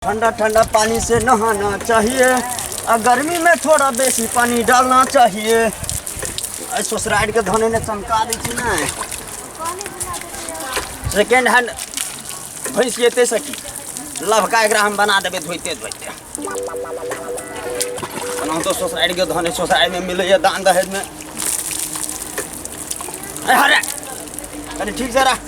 ठंडा ठंडा पानी से नहाना चाहिए आ गर्मी में थोड़ा बेसी पानी डालना चाहिए। एहि ससुरारि के धने ने चमका दै छी ने। सेकेंड हैंड भैंस एते सकी लभका एकरा हम बना देबै धोइते धोइते। ओनाहितो ससुरारि के धन ससुरारि में मिलैया दान दहेज में। अरे हरे कनी ठीक से रह।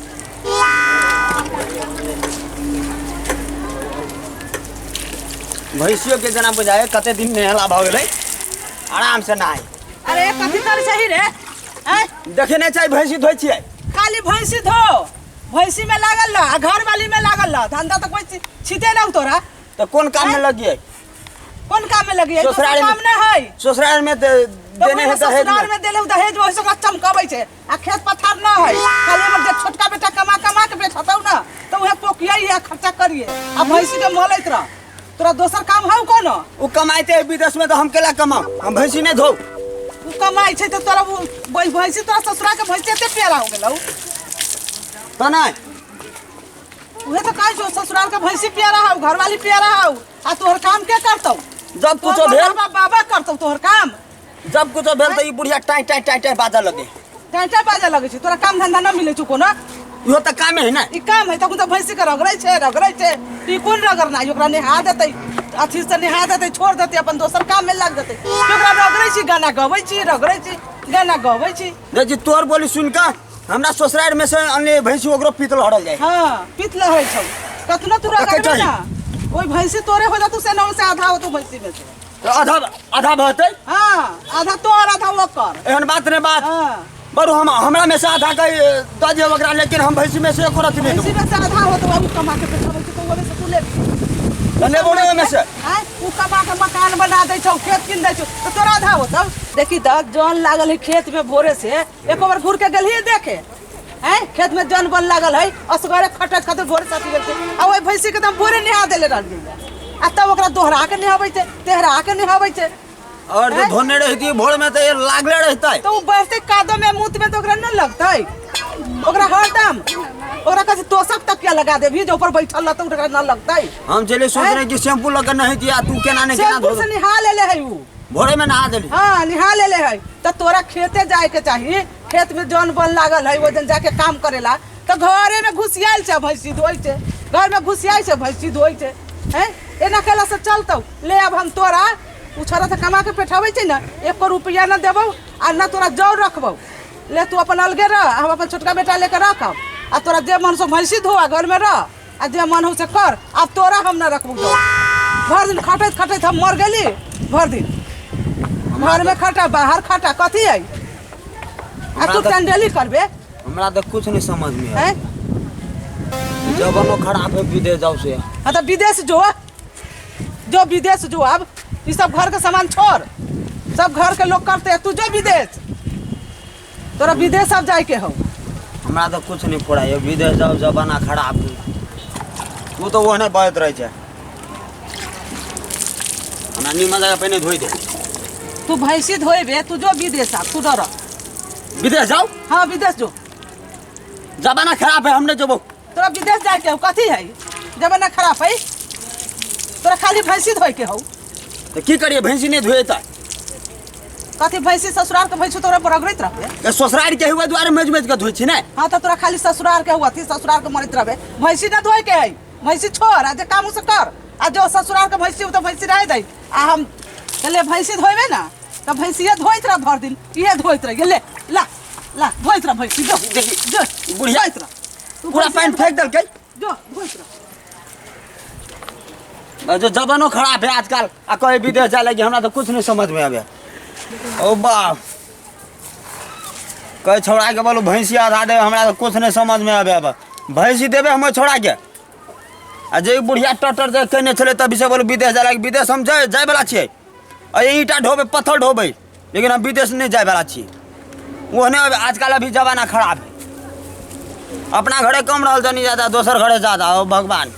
भैंसियो के जेना बुझाए कते दिन नहेला भऽ गेलै, आराम से नहाय। अरे कथी करै छही रे? आँय? देखे नहि छै भैंसी धोइ छियै। खाली भैंसी धो, भैंसी में लागल रह आ घरवाली में लागल रह, धंधा तऽ कोइ छिते ना तोरा। तऽ कोन काम में लगियै? कोन काम में लगियै? दोसर ससुराल में- काम नहि है। ससुराल में देने है दहेज ससुराल में। में देले दहेज वही सब चमकबै छै आ खेत पथार न है। खाली हमर जे छोटका बेटा कमा कमा के बेचतौ ना तऽ उहे पोकियै आ खर्चा करिए आ भैंसी के मलैत रह। तोरा दोसर काम हौ कोनो? ओ कमाइते है विदेश में तऽ हम केला कमाउ, हम भैंसी नहि धोउ। ओ कमाइ छै तऽ तोरा ओ भैंसी तोरा ससुरा के भैंसी एते प्यारा हो गेलौ तऽ नहि। उहे तऽ कहै छौ ससुराल के भैंसी प्यारा हौ, घरवाली प्यारा हौ, आ तोहर काम के करतौ? जब कुछो तोहर भेल बाबा बाबा करतौ तोहर काम। जब कुछो भेल तऽ ई बुढ़िया टाँय टाँय टाँय टाँय बाजऽ लगे। टाँय टाँय बाजऽ लगै छै। तोरा काम धंधा न मिलै छौ कोनो? इहो तऽ कामे है ने। ई काम है तखन तऽ भैंसी के रगड़ै छै रगड़ै छै। ई कोन रगड़नाइ? ओकरा नेहा देतै, अथी से नेहा देतै, छोड़ देतै, अपन दोसर काम में लाग जेतै। ओकरा रगड़ै छी, गाना गबै छी, रगड़ै छी, गाना गबै छी। देख जी तोहर बोली सुन कऽ हमरा ससुरारि में से अनले भैंसी ओकरो पीत लहरल जाय। हाँ पीत लहरै छौ। कतनो तू कते रगड़बे चाही? ना ओहि भैंसी तोरे हो जातौ से नौ से आधा होतौ भैंसी में से। तऽ आधा आधा भतै? हाँ आधा तोहर आधा ओकर। एहन बात नहीं बात। हाँ। बरू हमरा में से आधा के दऽ दियौ ओकरा, लेकिन हम भैंसी में से एको रत्ती नहीं भैंसी देबौ। में से आधा होतौ, आ उ कमा के पैसा होइ छै तऽ ओहिमे से तू लेबही। तऽ लेबौ नहि ओहिमे से। आँय, उ कमा के मकान बना दै छौ, खेत कीन दै छौ, तऽ तोरा आधा होतौ। देखी तऽ जन लागल है खेत में भोरे से, एको बार घूर के गेलही देखे? आँय, खेत में जन बन लागल है, असगरे खटैत खटैत भोरे से अथी भेल छै। आ ओहि भैंसी के तऽ हम भोरे नहा देले रहलियै, आ तब ओकरा दोहरा के नहाबै छै, तेहरा के नहाबै छै। और जो आँय? धोने रहती भोर में तऽ लागले रहतै। तऽ ओ बढ़तै कादो में मूत में तऽ ओकरा न लगतै। ओकरा हरदम ओकरा कहै छै तोशक तकिया लगा देबही जे ऊपर बैठल रहतौ, ओकरा न लगतै। हम चले सोच आँय? रहे कि शैम्पू लगा नहीं दिया, तू केना नहीं केना शैम्पू धो से नहा लेले है उ। भोरे में नहा देली। हाँ नहा लेले है। तऽ तोरा खेते जाए के चाही, खेत में जन बन लागल है, ओहि दिन जाके काम करेला तऽ घरे में घुसियाल छै भैंसी धोइ छै, घर में घुसियाल छै भैंसी धोइ छै। हैं एना केला से चलतौ? ले अब हम तोरा उ छोरा से कमा के पेठाबै छै ने, एको रुपया न देबौ आ न तोरा जौ रखबौ। ले तू अपन अलगे रह, हम अपन छोटका बेटा लेके रखब, आ तोरा जे मन से भैंसी धो आ घर में रह, आ जे मन हो से कर। आब तोरा हम न रखबौ जौ। भरि दिन खटैत खटैत हम मर गेली, भरि दिन घर में खटा बाहर खटा कथी है? आ तू टंडेली करबे? हमरा तऽ कुछ नहीं समझ में हैं? जमानो खराब है, विदेश जाओ से। हाँ तो विदेश जो, जो विदेश जो, अब ये सब घर के सामान छोड़, सब घर के लोग करते हैं, तू जो विदेश, तोरा विदेश अब जाए के हो। हमरा तऽ कुछ नहीं फोड़ा, विदेश जाओ जमाना खराब है। तू तो ओहने बहैत रहे छै। हमरा नीमन जगह पहिने धोइ दे। तू भैंसी धोएबे, तू जो विदेश आ, तू डर। विदेश जाओ? हाँ विदेश जो। जमाना खराब है, हम नहीं जबो। तोरा विदेश जाए के हो कथी है? जमाना खराब है, तोरा खाली भैंसी धोए के हो। तो की करिए भैंसी नहीं धोए तऽ? कथी भैंसी? ससुराल के भैंसी तोरा रगड़ैत रहबे? ए, ससुराल के हुआ दुआरे मेज मेज के धोइ छी ने। हाँ तो तोरा खाली ससुराल के हुआ थी, ससुराल के मरैत रहबे, भैंसी न धोए के है, भैंसी छोड़ आ जे काम से कर, आ जो ससुराल के भैंसी तो भैंसी रह दे। आ हम ले भैंसी धोएबे ना तो भैंसिए धोइत रह भर दिन, इहे धोइत रह, ले ला ला धोइत रह भैंसी, जो देखी, जो बुढ़िया धोइत रह। तू पूरा भैंसी पानि फेंक देलकै। जो धोइत रह। जो जमानो खराब है आजकल, आ कहे विदेश जाए लगी, हमरा तो कुछ नहीं समझ में आवे। ओ बाप कहे छोड़ा के बोलू भैंसी आधा दे, हमरा तो कुछ नहीं समझ में आवे। अब भैंसी देबे हम छोड़ा के, आ जे बुढ़िया टटर जे कहने छलै तभी से बोलू विदेश जाए लगी, विदेश हम जाए वाला छियै, आ ईंटा ढोबै पत्थर ढोबै, लेकिन हम विदेश नहीं जाए वाला छियै। ओहने अब आजकल अभी जमाना खराब है, अपना घरे कम रहल तनी ज्यादा, दोसर घरे ज्यादा। ओ भगवान।